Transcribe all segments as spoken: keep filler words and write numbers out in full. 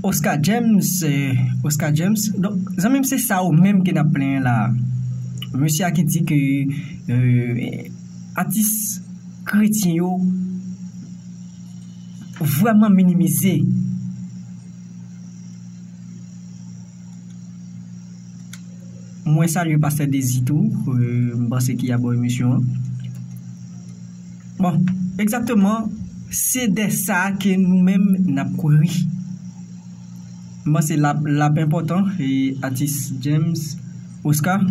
Oscar James, eh, Oscar James. Donk, zanmi m, se sa ou menm ke n ap plenyen la. Mesye a ki di ke, eh, atis kretyen yo vrèman minimize. Mwen salye Pastè Dezi tou, eh, m panse ki abò emisyon an. Bon, egzakteman, se de sa ke nou menm n ap kouri. M panse l ap, l ap enpòtan, e atis James, Oscar,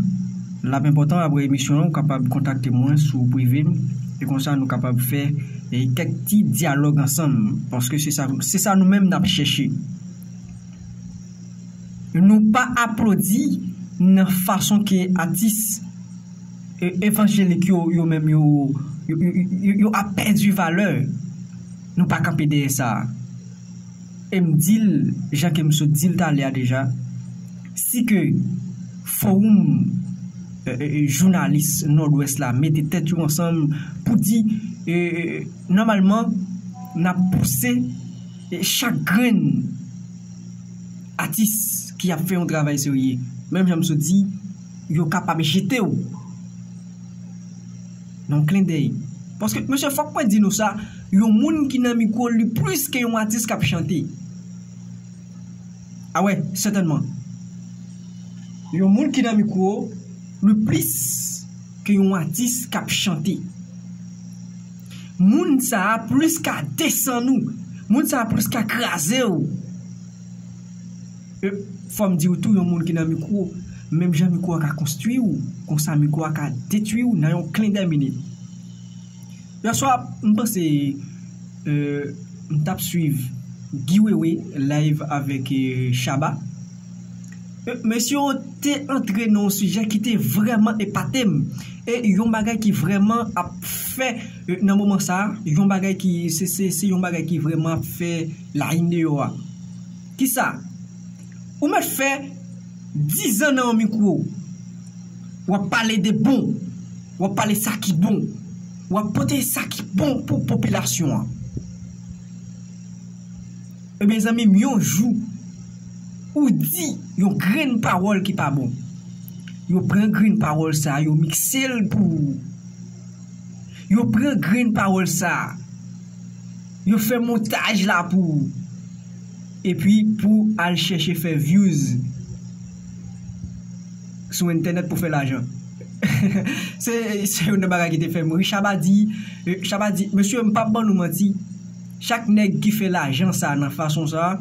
l ap enpòtan apre emisyon an, ou kapab kontakte mwen sou prive m, e konsa nou kapab fè, e, kèk ti dyalòg ansanm, paske se sa, se sa nou menm n ap chèche. Nou pa aplodi nan fason ke atis, e, evanjelik yo, yo menm yo, yo, yo, yo, yo ap pèdi valè. Nou pa kanpe dèyè sa. E m di l, jan ke m sot di l talè a deja, si ke fowum, e, e, e, jounalis Nòdwès la mete tèt yo ansanm pou di, e, e, nòmalman, n ap pouse, e, chak grenn atis ki ap fè yon travay serye. Menm jan m sot di, yo kapab jete w nan yon klendèy. Paske, mesye, fòk mwen di nou sa, yon moun ki nan mikwo li plis ke yon atis k ap chante. A wè, sètènman. Yon moun ki nan mikwo li plis ke yon atis k ap chante. Moun sa a plis ka desann ou. Moun sa a plis ka kraze w. E, fò m di w tou, yon moun ki nan mikwo, menm jan mikwo a ka konstwi w, konsa mikwo a ka detwi w nan yon klendèy minit. Yèswa, m panse, e, m t ap swiv Guy Wewe live avèk, e, Shabba. E, mesye yo te antre nan yon sijè ki te vrèman epate m. E yon bagay ki vrèman ap fè, e, nan moman sa a, yon bagay ki, se, se, se yon bagay ki vrèman ap fè layin deyò a. Kisa? Ou mèt fè dizan nan yon mikwo. W ap pale de bon. W ap pale sa ki bon. W ap pote sa ki bon pou popilasyon an. Ebyen, zanmi m, yon jou, ou di yon grenn pawòl ki pa bon. Yo pran grenn pawòl sa a, yo mikse l pou ou. Yo pran grenn pawòl sa a, yo fè montaj la pou ou. Epi pou al chèche fè views sou entènèt pou fè lajan. Se, se youn nan bagay ki te fè m ri. Shabba di, e, Shabba di, mesye, m p ap ban nou manti. Chak nèg ki fè lajan sa nan fason sa,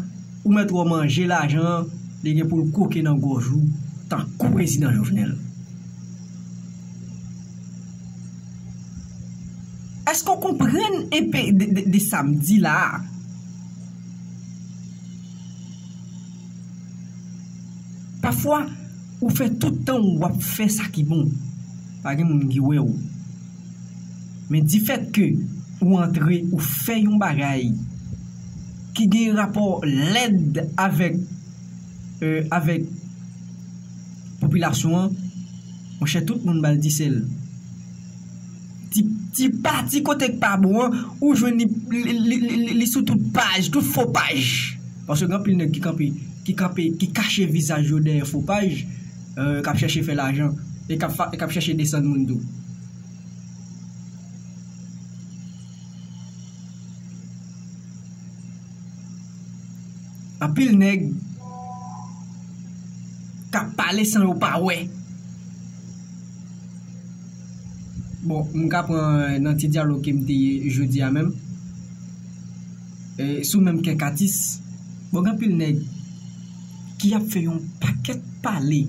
ou mèt wè manje lajan an, li gen pou l kwoke nan gòj ou, tankou prezidan Jovenel. Èske w konprann enpe de, de, de sa m di la a? Pafwa, ou fè tout tan w ap fè sa ki bon. Pa gen moun ki wè w. Men difèt ke ou antre, ou fè yon bagay ki gen rapò lèd avèk, e, avèk popilasyon an, monchè, tout moun ba l disèl. Ti, ti pati kote k pa bon an, ou jwenn li, li, li, li, li, li sou tout paj, tout fo paj. Paske gen anpil nèg ki kanpe, ki kanpe, ki kache vizaj yo dèyè fo paj, e, k ap chèche fè lajan, e k ap fa-, e k ap chèche desann moun tou. Anpil nèg k ap pale san yo pa wè. Bon, m ka pran nan ti dyalòg ke m te ye jodi a menm. E, sou menm kèk atis, bon, gen anpil nèg ki ap fè yon pakèt pale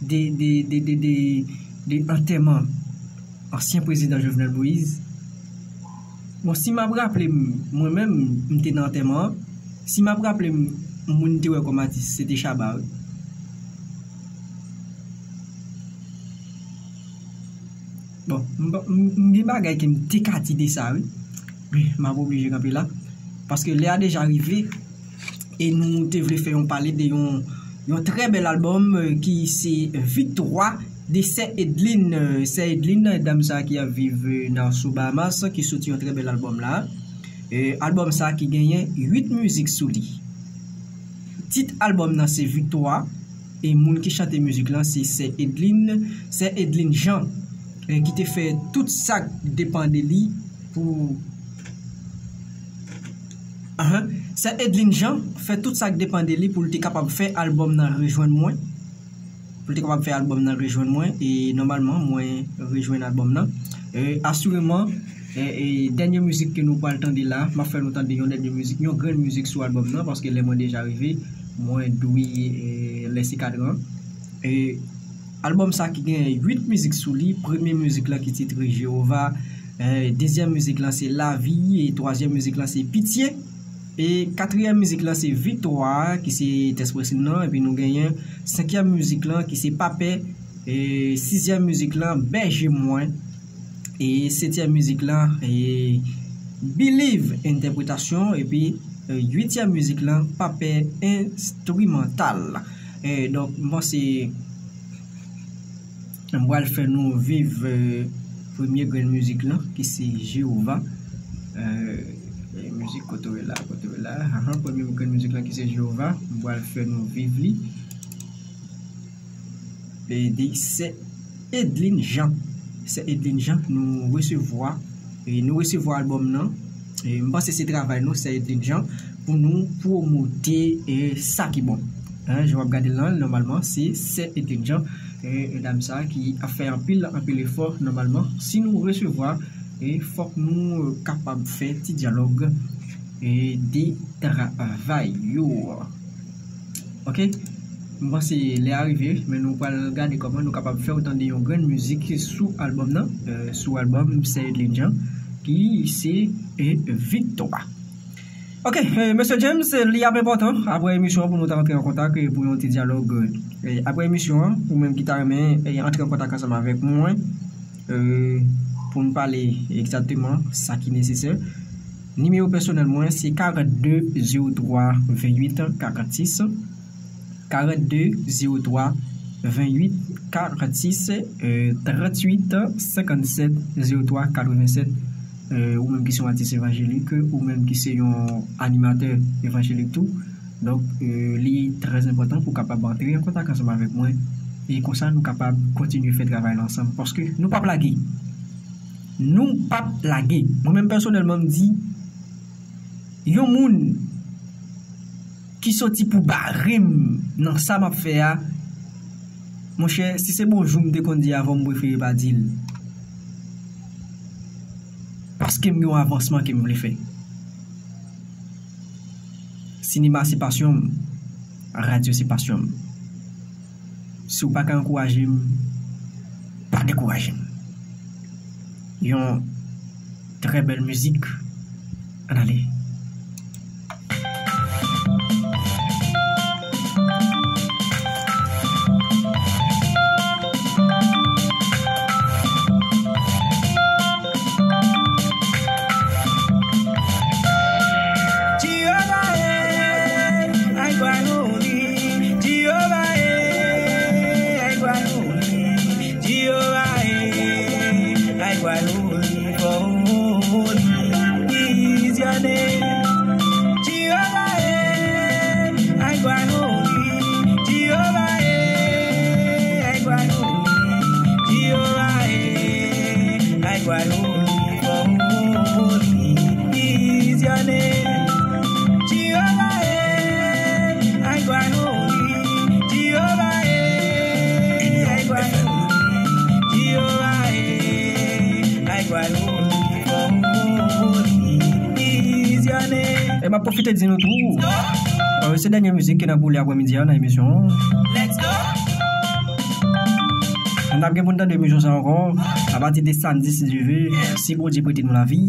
de, de, de, de, de, de antèman ansyen prezidan Jovenel Moïse. Bon, si m ap raple m, mwen menm, m te nan antèman an. Si m ap raple m, moun m te wè kòm atis, se te Shabba, wi. Bon, m, m, m gen bagay ke m te ka di de sa, wi. Men, m ap oblije kanpe la. Paske lè a deja rive, e nou te vle fè yon pale de yon, Yon trè bèl albòm, eh, ki se Viktwa de Sè Edlin. Eh, Sè Edlin, dam sa ki ap viv, eh, nan Sou Bahamas, ki soti yon trè bèl albòm la. Eh, albòm sa ki genyen uit mizik sou li. Tit albòm nan se Viktwa, e moun ki chante mizik lan se Sè Edlin, Sè Edlin Jean, eh, ki te fè tout sa k depann de li pou Ahan. Sè Edlin Jean fè tout sa k depann de li pou l te kapab fè albòm nan Rejwenn Mwen. Pou l te kapab fè albòm nan Rejwenn Mwen. E nòmalman, mwen rejwenn albòm nan. E asireman, e, e, dènye mizik ke nou pral tande la, m ap fè nou tande yon dènye mizik, yon grenn mizik sou albòm nan, paske lè mwen deja rive, mwen dwe, e, lèse kadran. E albòm sa ki gen uit mizik sou li. Premye mizik la ki titre Jewova, eh, dezyèm mizik lan se Lavi, e twazyèm mizik lan se Pitye, e katriyèm mizik lan se Viktwa, ki se tèks pwesib nan, epi nou genyen senkyèm mizik lan ki se Pa Pè, e sizyèm mizik lan Bèje Mwen, e setyèm mizik lan, e Believe, entèpretasyon, epi, e, uityèm mizik lan Pa Pè, enstrimantal. E donk, m panse m pral fè nou viv, eh, premye grenn mizik lan, ki se Jewova. Eh, eh, mizik kote w ye la, kote w ye la. Ahan, premye grenn mizik lan ki se Jewova. M pral fè nou viv li. E de Sè Edlin Jean. Sè Edlin Jean, nou resevwa, e nou resevwa albòm nan. E m panse se travay nou, Sè Edlin Jean, pou nou pwomote, e, sa ki bon. Hein, jan w ap gade l lan, nòmalman, se Sè Edlin Jean, e, e dam sa ki ap fè anpil, anpil efò, nòmalman. Si nou resevwa, e fòk nou, e, kapab fè ti dyalòg, e, de travay yo. Ok? M panse lè a rive, men nou pral gade kòman nou kapab fè w tande yon grenn mizik sou albòm nan, e, sou albòm Sè Edlin Jean, ki se, e, Viktwa. Ok, e, mesye James, e, li ap enpòtan apre emisyon an pou nou ta antre an kontak, e, pou yon ti dyalòg. E, apre emisyon an, ou menm ki ta renmen, e, antre an kontak ansanm avèk mwen, e, pou n pale egzakteman sa ki nesesè. Nimewo pèsonèl mwen se karannde zewo twa venntuit karannsis, karannde zewo twa venntuit karannsis, e, trantuit senkannsèt zewo twa katrevensèt. E, ou menm ki se yon atis evanjelik, ou menm ki se yon animatè evanjelik tou. Donk, e, li trè enpòtan pou w kapab antre an kontak ansanm avèk mwen. E konsa, nou kapab kontinye fè travay la ansanm. Paske nou p ap lage. Nou p ap lage. Mwen menm pèsonèlman, m di, yon moun ki soti pou bare m nan sa m ap fè a, monchè, si se bonjou m te konn di avan, m prefere pa di l. Paske m gen yon avansman ke m vle fè. Sinema se pasyon m, radyo se pasyon m. Si w pa ka ankouraje m, pa dekouraje m. Yon trè bèl mizik. Ann ale. Jehovah, eh, I cry holy. Jehovah, eh, I cry holy. Jehovah, eh, I cry holy, for holy is your name. Jehovah, eh, I cry holy. Jehovah, eh, I cry holy. Jehovah, eh, I cry holy, for holy is your name. Jehovah, eh, I cry holy. Jehovah, eh, I cry holy. Jehovah, eh, I cry holy, for holy is your name. E m ap pwofite di nou tou, euh, se dènye mizik ki nan boule aprèmidi a nan emisyon an. N ap gen pou n tande emisyon sa ankò apati de samdi, si Dye vle, si Bondye prete nou lavi.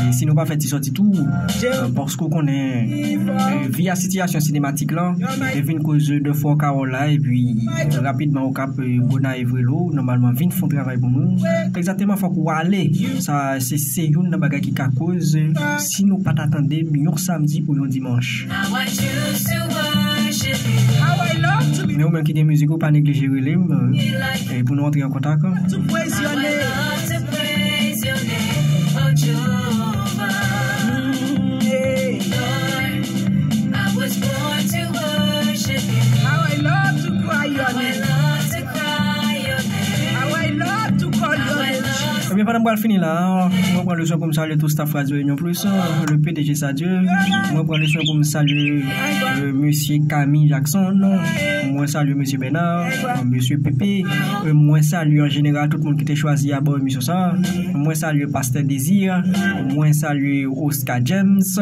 E si nou pa fè ti sòti tou, euh, paske w konnen, euh, vi a sitiyasyon sinematik lan, e vin koz de fwa w ka wè w la, epi rapidman ou k ap, euh, Gonayiv rele w, nòmalman vin fè yon travay pou nou. Egzakteman, fòk ou ale. Sa, se, se youn nan bagay ki ka koz, euh, si nou pa ta tande m yon samdi ou yon dimanch. Men ou menm ki gen mizik ou, pa neglije rele m, e pou nou antre an kontak. Ebyen, pandan m pral fini la, mwen pran le swen pou m salye tout staff Radio Union Plus, le P D G Sadio. Mwen pran le swen pou m salye, euh, mesye Camille Jackson. Mwen salye mesye Bernard, mesye Pepe. Euh, mwen salye an jeneral tout moun ki te chwazi abò emisyon sa. Mwen salye pastè Désir. Mwen salye Oscar James.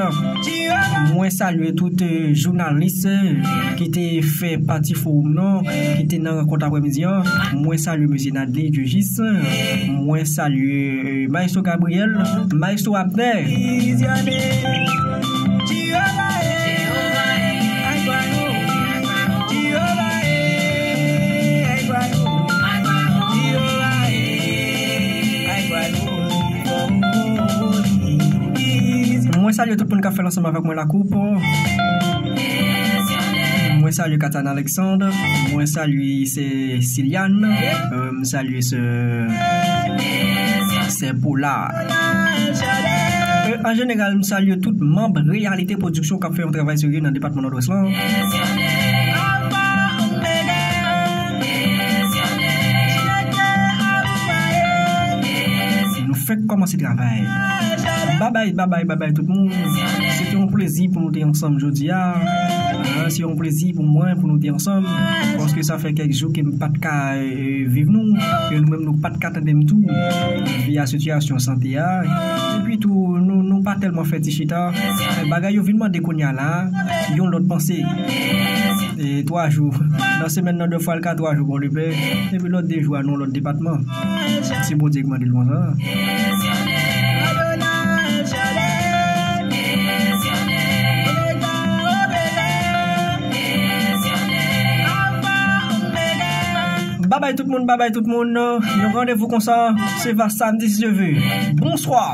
Mwen salye tout, euh, jounalis, euh, ki te fè pati fowòm nan, ki te nan rankont aprèmidi an. Mwen salye mesye Nadley Diogis. Mwen salye, euh, Maestro Gabriel, Maestro Abner. Mwen salye tout moun k ap fè l ansanm avèk mwen lakoup. Mwen salye Katana Alexandre. Mwen salye sè Siliane. Euh, m salye sè, sè Pola. Euh, an jeneral, m salye tout manm Reyalite Pwodiksyon k ap fè yon travay serye nan depatman Nòdwès lan. Nou fèk kòmanse travay. Babay, babay, babay tout moun. Se te yon plezi pou nou te ansanm jodi a. Ah, se yon plezi pou mwen pou nou te ansanm. Paske sa fè kèk jou ke m pa t ka, eh, viv nou. Ke nou menm nou pa t ka tande m tou. Via sitiyasyon sante a. Epi tou, nou, nou pa tèlman fè ti chita. Bagay yo vin mande kounye a la, yon lòt panse. E twa jou. Nan semèn nan, de fwa l ka twa jou, bon, lepè. Epi lòt de jou a, nan lòt depatman. Se Bondye ki mande l konsa. Babay tout moun, babay tout moun. Yon randevou konsa, se va samdi si Dye vle. Bonswa.